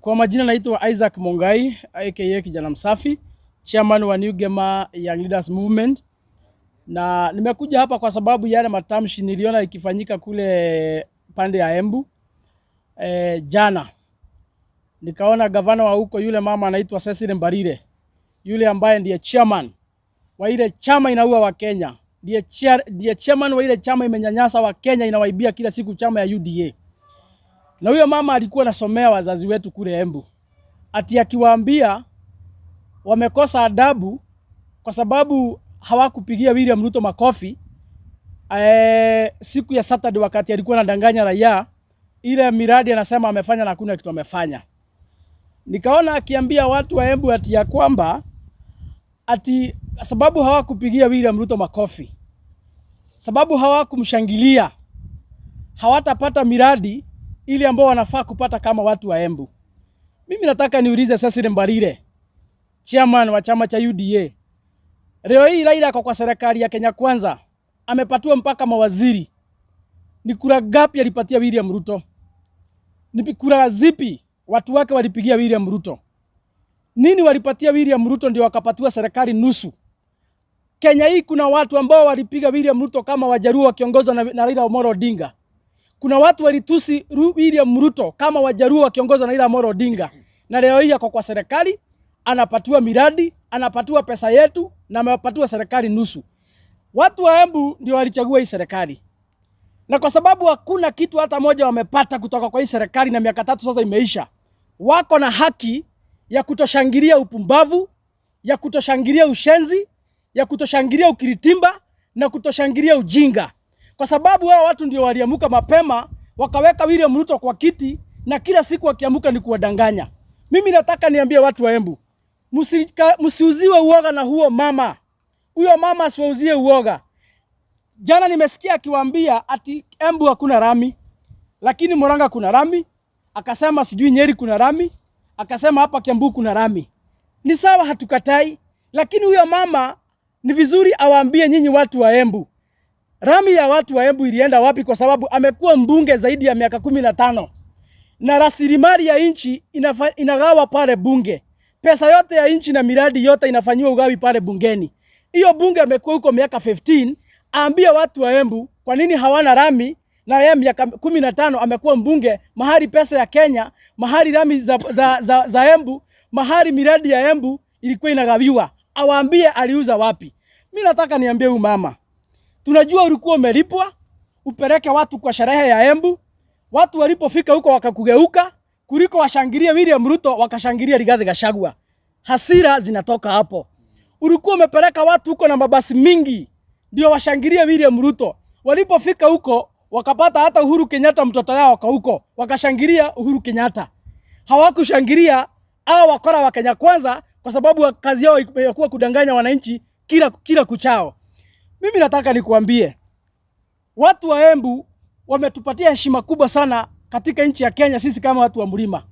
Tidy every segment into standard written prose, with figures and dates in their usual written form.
Kwa majina naitwa Isaac Mongai aka Kijana Msafi, chairman wa New Gema Young Leaders Movement, na nimekuja hapa kwa sababu yale matamshi niliona ikifanyika kule pande ya Embu jana. Nikaona gavana wa huko yule mama anaitwa Cecily Mbarire, yule ambaye ndiye chairman wa ile chama inaua wa Kenya, ndiye chairman wa ile chama imenyanyasa wa Kenya, inawaibia kila siku, chama ya UDA. Na huyo mama alikuwa anasomea wazazi wetu kule Embu, ati akiwaambia wamekosa adabu kwa sababu hawakupigia William Ruto makofi siku ya Saturday wakati alikuwa anadanganya raia ile miradi anasema amefanya na hakuna kitu amefanya. Nikaona akiambia watu wa Embu ati ya kwamba ati sababu hawakupigia William Ruto makofi, sababu hawakumshangilia, hawatapata miradi ile ambao wanafaa kupata kama watu wa Embu. Mimi nataka niulize Cecily Mbarire, chairman wa chama cha UDA. Leo hii Raila ako kwa serikali ya Kenya Kwanza, amepatiwa mpaka mawaziri. Ni kura gapi alipatia William Ruto? Ni kura zipi watu wake walipigia William Ruto? Nini walipatia William Ruto ndio wakapatiwa serikali nusu? Kenya hii kuna watu ambao walipiga William Ruto kama Wajaluo wakiongozwa na Raila Amolo Odinga. Kuna watu walitusi William Ruto kama Wajaluo wakiongozwa na Raila Amolo Odinga. Na leo hii ako kwa serikali, anapatiwa miradi, anapatiwa pesa yetu na amepatiwa serikali nusu. Watu wa Embu ndio walichagua hii serikali. Na kwa sababu hakuna kitu hata moja wamepata kutoka kwa hii serikali na miaka 3 sasa imeisha, wako na haki ya kutoshangilia upumbavu, ya kutoshangilia ushenzi, ya kutoshangilia ukiritimba na kutoshangilia ujinga. Kwa sababu hao watu ndio waliamuka mapema wakaweka William Ruto kwa kiti na kila siku wakiamuka ni kuwadanganya. Mimi nataka niambie watu wa Embu, msiuziwe uoga na huo mama. Huyo mama asiwauzie uoga. Jana nimesikia akiwaambia ati Embu hakuna rami, lakini Murang'a kuna rami. Akasema sijui Nyeri kuna rami, akasema hapa Kiambu kuna rami. Ni sawa, hatukatai, lakini huyo mama ni vizuri awaambie nyinyi watu wa Embu, rami ya watu wa Embu ilienda wapi? Kwa sababu amekuwa mbunge zaidi ya miaka 15 na rasilimali ya nchi inagawa pale bunge. Pesa yote ya nchi na miradi yote inafanyiwa ugawi pale bungeni. Hiyo bunge amekuwa huko miaka 15, aambie watu wa Embu kwa nini hawana rami na yeye miaka 15 amekuwa mbunge, mahali pesa ya Kenya, mahali rami za Embu, mahali miradi ya Embu ilikuwa inagawiwa. Awaambie aliuza wapi. Mimi nataka niambie huyu mama, tunajua ulikuwa umelipwa upeleke watu kwa sherehe ya Embu. Watu walipofika huko wakakugeuka, kuliko washangilie William Ruto wakashangilia Rigathi Gachagua. Hasira zinatoka hapo. Ulikuwa umepeleka watu huko na mabasi mingi ndio washangilie William Ruto. Walipofika huko wakapata hata Uhuru Kenyatta mtoto yao kwa huko, wakashangilia Uhuru Kenyatta. Hawakushangilia hao wakora wa Kenya Kwanza kwa sababu kazi yao imekuwa kudanganya wananchi kila kuchao. Mimi nataka nikuambie watu wa Embu wametupatia heshima kubwa sana katika nchi ya Kenya, sisi kama watu wa mlima,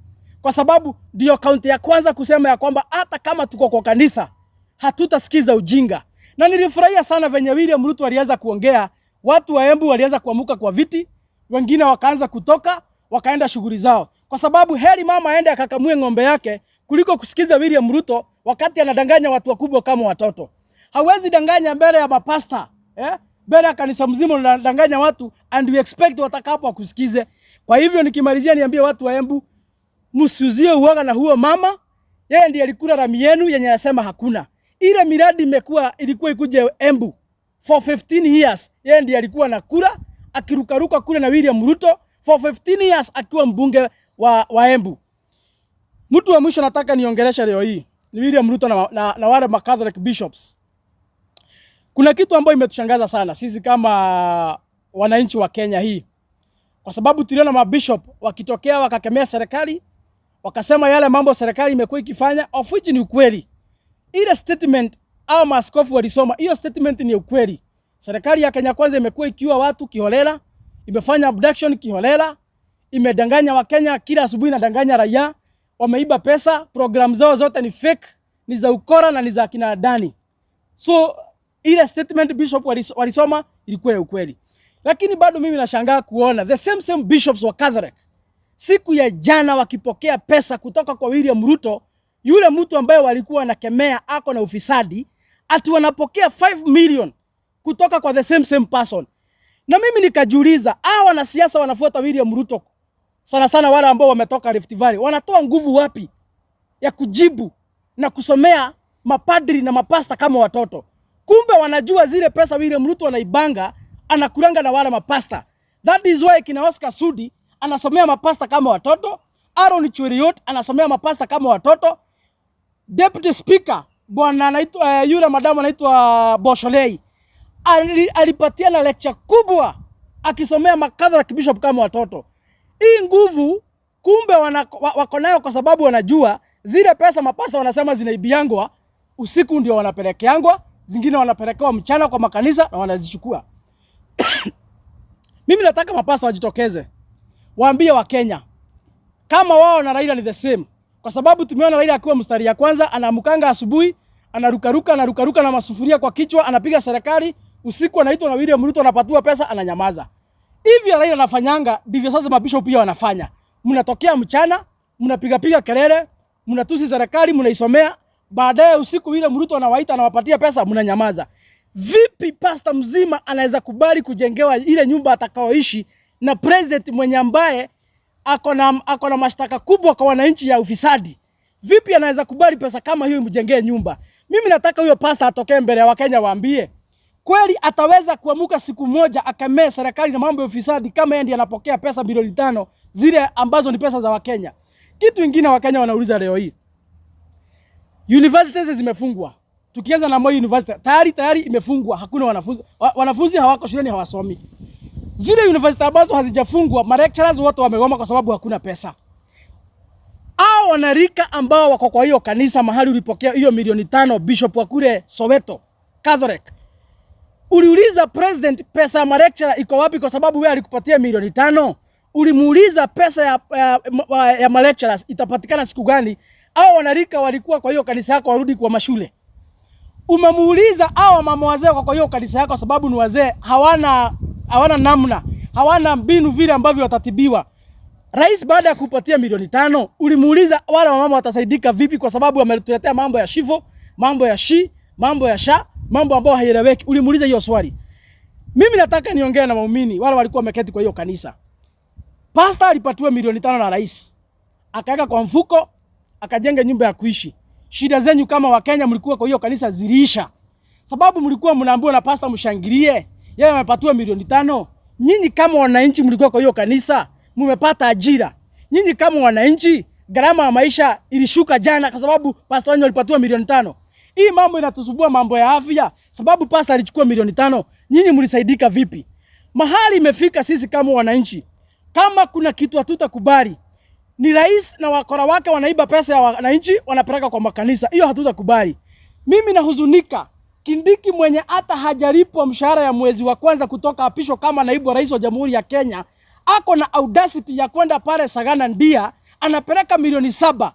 kwa sababu ndio kaunti ya kwanza kusema ya kwamba hata kama tuko kwa kanisa hatutasikiza ujinga. Na nilifurahia sana venye William Ruto alianza kuongea, watu wa Embu walianza kuamuka kwa viti, wengine wakaanza kutoka wakaenda shughuli zao, kwa sababu heri mama aende akakamue ng'ombe yake kuliko kusikiza William Ruto wakati anadanganya watu wakubwa kama watoto. Hawezi danganya mbele ya mapasta, eh? Mbele ya kanisa mzima unadanganya watu and we expect watakapo wakusikize. Kwa hivyo nikimalizia, niambie watu wa Embu, msiuzie uoga na huo mama. Yeye ndiye alikula rami yenu yenye anasema hakuna. Ile miradi ilikuwa ikuje Embu for 15 years. Yeye ndiye alikuwa na kura akirukaruka kule na William Ruto for 15 years akiwa mbunge wa Embu. Mtu wa mwisho nataka niongelesha leo hii ni William Ruto na wale ma Catholic bishops. Kuna kitu ambayo imetushangaza sana sisi kama wananchi wa Kenya hii, kwa sababu tuliona mabishop wakitokea wakakemea serikali, wakasema yale mambo serikali imekuwa ikifanya, of which ni ukweli. Ile statement au maaskofu walisoma hiyo statement ni ukweli. Serikali ya Kenya Kwanza imekuwa ikiua watu kiholela, imefanya abduction kiholela, imedanganya Wakenya kila asubuhi, inadanganya raia, wameiba pesa, program zao zote ni fake, ni za ukora na ni za kina Adani. So ile statement bishop walisoma ilikuwa ya ukweli, lakini bado mimi nashangaa kuona the same same bishops wa Catholic Siku ya jana wakipokea pesa kutoka kwa William Ruto, yule mtu ambaye walikuwa wanakemea ako na ufisadi, ati wanapokea 5 million kutoka kwa the same same person. Na mimi nikajiuliza, hawa wanasiasa wanafuata William Ruto sana sana, wale ambao wametoka Rift Valley, wanatoa nguvu wapi ya kujibu na kusomea mapadri na mapasta kama watoto? Kumbe wanajua zile pesa William Ruto anaibanga, anakuranga na wale mapasta. That is why kina Oscar Sudi anasomea mapasta kama watoto, Aaron Cheruiyot anasomea mapasta kama watoto, Deputy Speaker bwana anaitwa yule madamu anaitwa Bosholei alipatia na lecture kubwa akisomea macatholic bishop kama watoto. Hii nguvu kumbe wako nayo kwa sababu wanajua zile pesa mapasta wanasema zinaibiangwa usiku ndio wanapelekeangwa, zingine wanapelekewa mchana kwa makanisa na wanazichukua. Mimi nataka mapasta wajitokeze waambie Wakenya kama wao na Raila ni the same, kwa sababu tumeona Raila akiwa mstari ya kwanza, anaamkanga asubuhi, anarukaruka, anarukaruka na masufuria kwa kichwa, anapiga serikali usiku, anaitwa na William Ruto, anapatiwa pesa, ananyamaza. Hivyo Raila anafanyanga, ndivyo sasa mabishop pia wanafanya. Mnatokea mchana, mnapiga piga kelele, mnatusi serikali, mnaisomea, baadaye usiku William Ruto anawaita, anawapatia pesa, mnanyamaza. Vipi pasta mzima anaweza kubali kujengewa ile nyumba atakaoishi na president mwenye ambaye ako na mashtaka kubwa kwa wananchi ya ufisadi? Vipi anaweza kubali pesa kama hiyo imjengee nyumba? Mimi nataka huyo pasta atokee mbele ya Wakenya waambie kweli ataweza kuamuka siku moja akemee serikali na mambo ya ufisadi kama yeye ndiye anapokea pesa bilioni 5 zile ambazo ni pesa za Wakenya. Kitu ingine Wakenya wanauliza leo hii, universities zimefungwa. Tukianza na Moi University tayari tayari imefungwa, hakuna wanafunzi, wanafunzi hawako shuleni, hawasomi. Zile university ambazo hazijafungwa, ma lecturers wote wamegoma kwa sababu hakuna pesa. Hao wanarika ambao wako kwa hiyo kanisa mahali ulipokea hiyo milioni 5, bishop wa kule Soweto Catholic, uliuliza president pesa ya ma lecturer iko wapi? Kwa sababu wewe alikupatia milioni 5. Ulimuuliza pesa ya ma lecturers itapatikana siku gani? Au wanarika walikuwa kwa hiyo kanisa yako warudi kwa mashule? Umemuuliza hao mama wazee kwa hiyo kanisa yako, sababu ni wazee, hawana namna, hawana mbinu vile ambavyo watatibiwa. Rais baada ya kupatia milioni 5, ulimuuliza wale wamama watasaidika vipi? Kwa sababu wametuletea mambo ya SHIF, mambo ya SHI, mambo ya SHA, mambo ambayo haieleweki. Ulimuuliza hiyo swali? Mimi nataka niongee na waumini wale walikuwa wameketi kwa hiyo kanisa. Pastor alipatiwa milioni 5 na rais, akaweka kwa mfuko, akajenga nyumba ya kuishi. Shida zenyu kama Wakenya mlikuwa kwa hiyo kanisa ziliisha, sababu mlikuwa mnaambiwa na pastor mshangilie, yeye amepatiwa milioni 5. Nyinyi kama wananchi mlikuwa kwa hiyo kanisa, mmepata ajira. Nyinyi kama wananchi, gharama ya maisha ilishuka jana kwa sababu pastor wenu alipatiwa milioni 5. Hii mambo inatusumbua mambo ya afya, sababu pastor alichukua milioni 5. Nyinyi mlisaidika vipi? Mahali imefika sisi kama wananchi, kama kuna kitu hatutakubali ni rais na wakora wake wanaiba pesa ya wananchi wanapeleka kwa makanisa. Hiyo hatutakubali. Mimi nahuzunika Kindiki mwenye hata hajalipwa mshahara ya mwezi wa kwanza kutoka apisho kama naibu wa rais wa Jamhuri ya Kenya, ako na audacity ya kwenda pale Sagana Ndia anapeleka milioni 7.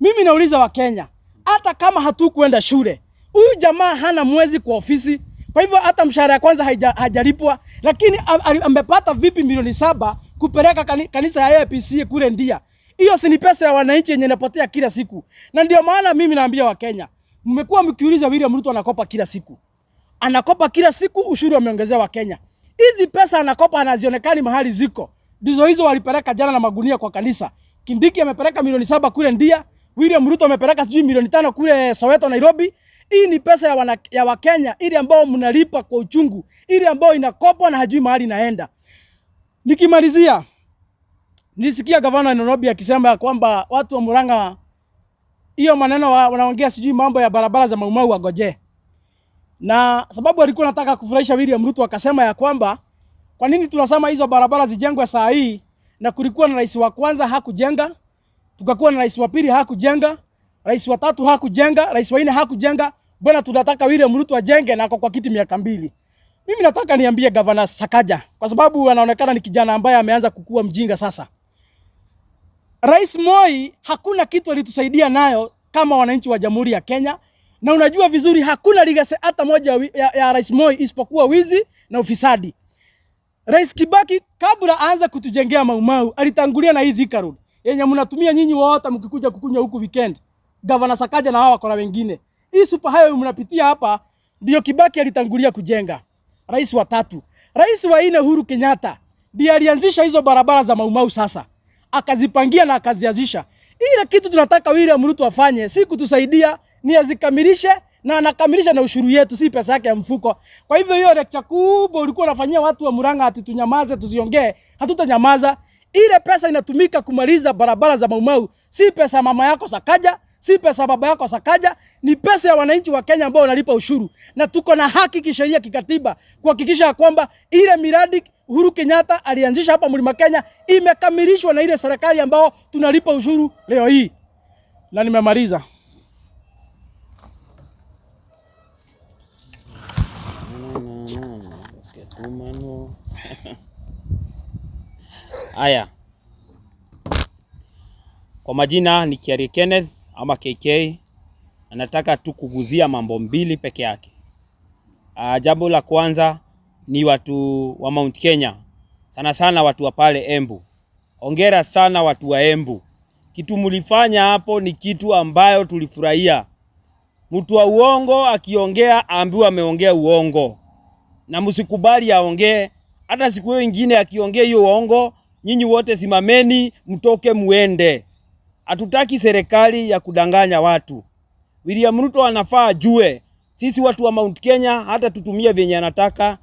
Mimi nauliza Wakenya, hata kama hatukuenda shule, huyu jamaa hana mwezi kwa ofisi, kwa hivyo hata mshahara ya kwanza hajalipwa, lakini amepata vipi milioni 7 kupeleka kanisa ya APC kule Ndia? Hiyo si ni pesa ya wananchi yenye inapotea kila siku? Na ndio maana mimi naambia Wakenya, mmekuwa mkiuliza William Ruto anakopa kila siku, anakopa kila siku, ushuru ameongezea Wakenya. Hizi pesa anakopa anazionekani mahali ziko, ndizo hizo walipeleka jana na magunia kwa kanisa. Kindiki amepeleka milioni 7 kule Ndia, William Ruto amepeleka sijui milioni 5 kule Soweto Nairobi. Hii ni pesa ya Wakenya ile ambao mnalipa kwa uchungu, ile ambao inakopwa na hajui mahali inaenda. Nikimalizia, nilisikia gavana wa Nairobi akisema ya kwamba watu wa Murang'a hiyo maneno wanaongea sijui mambo ya barabara za Mau Mau wagoje. Na sababu alikuwa anataka kufurahisha William Ruto akasema ya kwamba kwa nini tunasema hizo barabara zijengwe saa hii na kulikuwa na rais wa kwanza hakujenga, tukakuwa na rais wa pili hakujenga, rais wa tatu hakujenga, rais wa nne hakujenga, bwana tunataka William Ruto ajenge na ako kwa kiti miaka 2. Mimi nataka niambie Gavana Sakaja kwa sababu anaonekana ni kijana ambaye ameanza kukua mjinga sasa. Rais Moi hakuna kitu alitusaidia nayo kama wananchi wa Jamhuri ya Kenya, na unajua vizuri hakuna legacy hata moja ya Rais Moi isipokuwa wizi na ufisadi. Rais Kibaki kabla aanze kutujengea Maumau alitangulia na hii Thika Road yenye mnatumia nyinyi wote mkikuja kukunywa huku weekend. Gavana Sakaja na hawa wakora wengine. Hii super highway mnapitia hapa ndio Kibaki alitangulia kujenga. Rais wa tatu. Rais wa nne Uhuru Kenyatta ndiye alianzisha hizo barabara za Maumau sasa. Akazipangia na akazianzisha. Ile kitu tunataka William Ruto afanye si kutusaidia, ni azikamilishe, na anakamilisha na ushuru yetu, si pesa yake ya mfuko. Kwa hivyo hiyo lecture kubwa ulikuwa unafanyia watu wa Murang'a ati tunyamaze tusiongee, hatutanyamaza. Ile pesa inatumika kumaliza barabara za Maumau si pesa ya mama yako Sakaja, si pesa ya baba yako Sakaja, ni pesa ya wananchi wa Kenya ambao wanalipa ushuru, na tuko na haki kisheria, kikatiba kuhakikisha kwamba ile miradi Uhuru Kenyatta alianzisha hapa Mlima Kenya imekamilishwa na ile serikali ambao tunalipa ushuru leo hii. Na nimemaliza. Haya, kwa majina ni Kiarie Kenneth ama KK, na nataka tu kuguzia mambo mbili peke yake. Jambo la kwanza ni watu wa Mount Kenya, sana sana watu wa pale Embu. Hongera sana watu wa Embu, kitu mulifanya hapo ni kitu ambayo tulifurahia. Mtu wa uongo akiongea aambiwe ameongea uongo, na msikubali aongee. Hata siku hiyo ingine akiongea hiyo uongo, nyinyi wote simameni, mtoke muende. Hatutaki serikali ya kudanganya watu. William Ruto anafaa ajue sisi watu wa Mount Kenya hata tutumie vyenye anataka,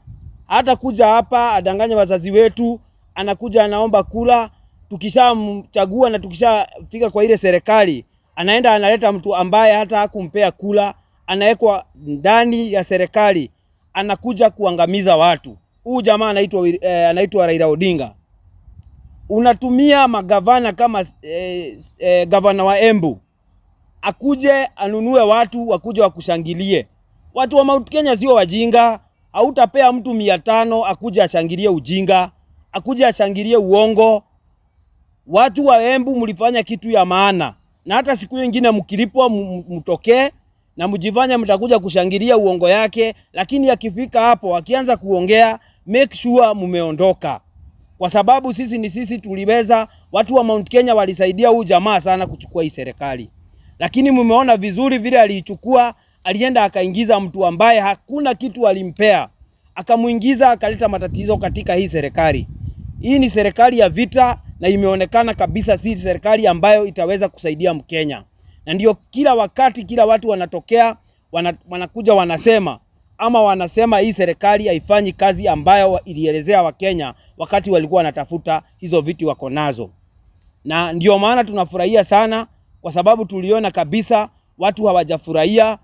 hata kuja hapa adanganye wazazi wetu, anakuja anaomba kula. Tukishamchagua na tukishafika kwa ile serikali, anaenda analeta mtu ambaye hata hakumpea kula, anawekwa ndani ya serikali, anakuja kuangamiza watu. Huyu jamaa anaitwa Raila Odinga. Unatumia magavana kama gavana wa Embu akuje anunue watu wakuje wakushangilie. Watu wa Mount Kenya sio wajinga. Hautapea mtu 500 akuje ashangilie ujinga, akuje ashangilie uongo. Watu wa Embu mlifanya kitu ya maana, na hata siku nyingine mkilipwa mtokee na mjifanye mtakuja kushangilia uongo yake, lakini akifika hapo akianza kuongea, make sure mumeondoka. Kwa sababu sisi ni sisi, tuliweza, watu wa Mount Kenya walisaidia huyu jamaa sana kuchukua hii serikali. Lakini mumeona vizuri vile aliichukua, alienda akaingiza mtu ambaye hakuna kitu alimpea, akamuingiza akaleta matatizo katika hii serikali. Hii ni serikali ya vita na imeonekana kabisa si serikali ambayo itaweza kusaidia Mkenya. Na ndio kila wakati kila watu wanatokea, wanakuja wanasema ama wanasema hii serikali haifanyi kazi ambayo ilielezea Wakenya wakati walikuwa wanatafuta hizo viti wako nazo. Na ndio maana tunafurahia sana, kwa sababu tuliona kabisa watu hawajafurahia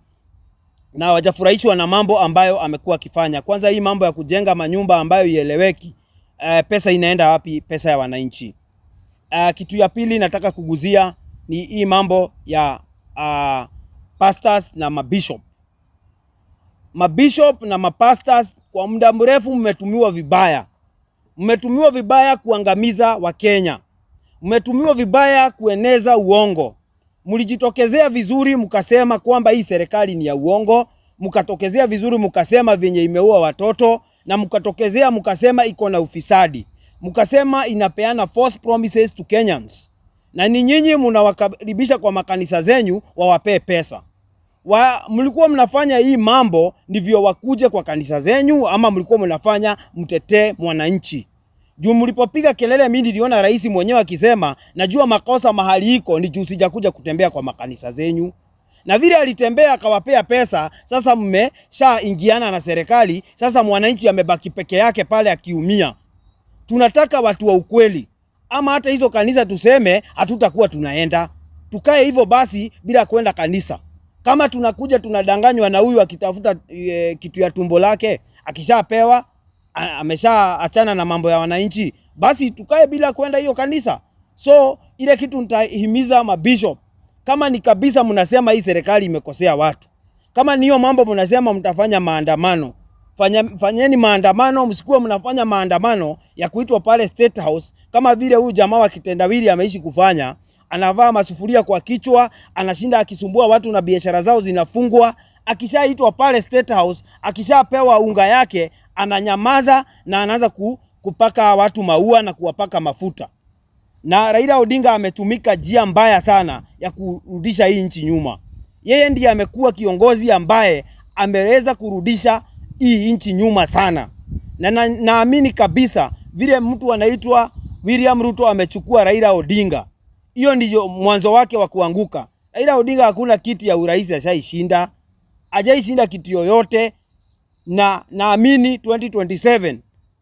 na hawajafurahishwa na mambo ambayo amekuwa akifanya. Kwanza hii mambo ya kujenga manyumba ambayo ieleweki, pesa inaenda wapi? Pesa ya wananchi. Kitu ya pili nataka kuguzia ni hii mambo ya pastors na mabishop. Mabishop na mapastors kwa muda mrefu mmetumiwa vibaya. Mmetumiwa vibaya kuangamiza Wakenya. Mmetumiwa vibaya kueneza uongo. Mlijitokezea vizuri mkasema kwamba hii serikali ni ya uongo, mkatokezea vizuri mkasema venye imeua watoto, na mkatokezea mkasema iko na ufisadi. Mkasema inapeana false promises to Kenyans. Na ni nyinyi mnawakaribisha kwa makanisa zenyu wawapee pesa. Mlikuwa mnafanya hii mambo ndivyo wakuje kwa kanisa zenyu, ama mlikuwa mnafanya mtetee mwananchi? Juu mlipopiga kelele, mimi niliona rais mwenyewe akisema najua makosa mahali iko ni juu sijakuja kutembea kwa makanisa zenyu. Na vile alitembea akawapea pesa, sasa mmeshaingiana na serikali, sasa mwananchi amebaki peke yake pale akiumia. Tunataka watu wa ukweli. Ama hata hizo kanisa tuseme hatutakuwa tunaenda. Tukae hivyo basi bila kwenda kanisa. Kama tunakuja tunadanganywa na huyu akitafuta kitu ya tumbo lake, akishapewa ameshaachana na mambo ya wananchi, basi tukae bila kwenda hiyo kanisa. So ile kitu nitahimiza mabishop, kama ni kabisa mnasema hii serikali imekosea watu, kama niyo mambo mnasema mtafanya maandamano, fanyeni maandamano, msikuwe mnafanya maandamano ya kuitwa pale State House kama vile huyu jamaa wa kitendawili ameishi kufanya. Anavaa masufuria kwa kichwa, anashinda akisumbua watu na biashara zao zinafungwa. Akishaitwa pale State House, akishapewa unga yake, ananyamaza na anaanza kupaka watu maua na kuwapaka mafuta. Na Raila Odinga ametumika njia mbaya sana ya kurudisha hii nchi nyuma. Yeye ndiye amekuwa kiongozi ambaye ameweza kurudisha hii nchi nyuma sana, na naamini kabisa vile mtu anaitwa William Ruto amechukua Raila Odinga, hiyo ndiyo mwanzo wake wa kuanguka. Raila Odinga hakuna kiti ya urais ashaishinda, hajaishinda kiti yoyote, na naamini 2027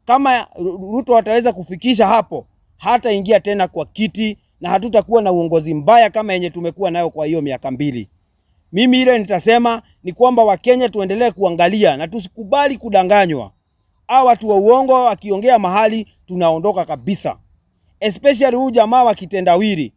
kama Ruto ataweza kufikisha hapo, hataingia tena kwa kiti na hatutakuwa na uongozi mbaya kama yenye tumekuwa nayo kwa hiyo miaka 2. Mimi ile nitasema ni kwamba Wakenya tuendelee kuangalia na tusikubali kudanganywa. Hawa watu wa uongo wakiongea mahali tunaondoka kabisa. Especially huyu jamaa wa kitendawili.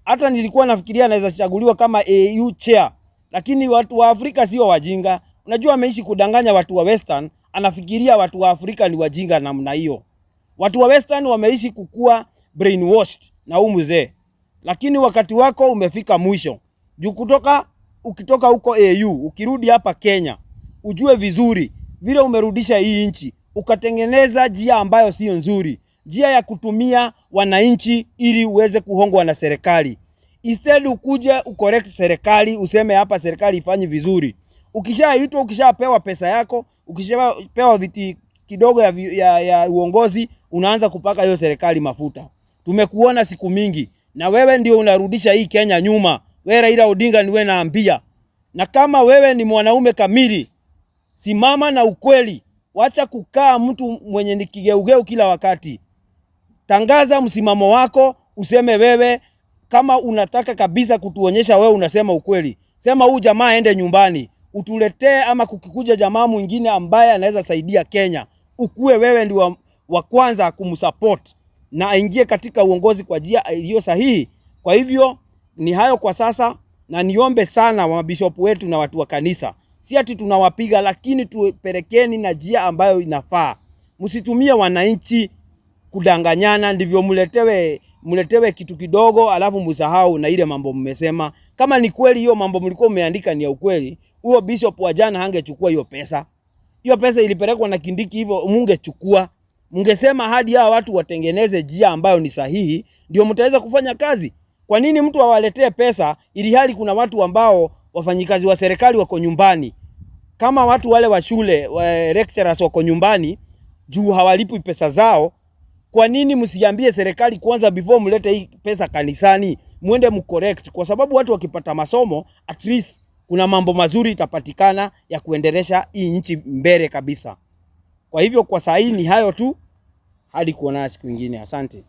Hata nilikuwa nafikiria anaweza chaguliwa kama AU chair, lakini watu wa Afrika sio wajinga. Unajua ameishi kudanganya watu wa Western, anafikiria watu wa Afrika ni wajinga namna hiyo. Watu wa Western wameishi kukua brainwashed na huu mzee. Lakini wakati wako umefika mwisho. Juu ukitoka huko AU, ukirudi hapa Kenya, ujue vizuri vile umerudisha hii nchi, ukatengeneza njia ambayo sio nzuri, njia ya kutumia wananchi ili uweze kuhongwa na serikali. Instead ukuje ucorrect serikali, useme hapa serikali ifanyi vizuri. Ukishaitwa, ukishapewa pesa yako, ukishapewa viti kidogo ya uongozi, unaanza kupaka hiyo serikali mafuta. Tumekuona siku mingi na wewe ndio unarudisha hii Kenya nyuma. Wewe Raila Odinga ni wewe naambia. Na kama wewe ni mwanaume kamili, simama na ukweli. Wacha kukaa mtu mwenye ni kigeugeu kila wakati. Tangaza msimamo wako, useme wewe kama unataka kabisa kutuonyesha wewe unasema ukweli. Sema huyu jamaa aende nyumbani, utuletee ama kukikuja jamaa mwingine ambaye anaweza saidia Kenya. Ukue wewe ndio wa kwanza kumsupport na aingie katika uongozi kwa njia iliyo sahihi. Kwa hivyo ni hayo kwa sasa, na niombe sana mabishop wetu na watu wa kanisa. Si ati tunawapiga, lakini tupelekeni na njia ambayo inafaa. Msitumie wananchi kudanganyana, ndivyo mletewe kitu kidogo alafu msahau na ile mambo mmesema. Kama ni kweli hiyo mambo mlikuwa mmeandika ni ya ukweli, huyo bishop wa jana hangechukua hiyo pesa. Hiyo pesa ilipelekwa na Kindiki, hivyo mungechukua. Mungesema hadi hawa watu watengeneze njia ambayo ni sahihi, ndio mtaweza kufanya kazi. Kwa nini mtu awaletee pesa ili hali kuna watu ambao wafanyikazi wa serikali wako nyumbani? Kama watu wale wa shule, wa lecturers wako nyumbani juu hawalipwi pesa zao, kwa nini msiambie serikali kwanza before mlete hii pesa kanisani, muende mcorrect? Kwa sababu watu wakipata masomo at least kuna mambo mazuri itapatikana ya kuendelesha hii nchi mbele kabisa. Kwa hivyo kwa saa hii ni hayo tu, hadi kuonana siku nyingine. Asante.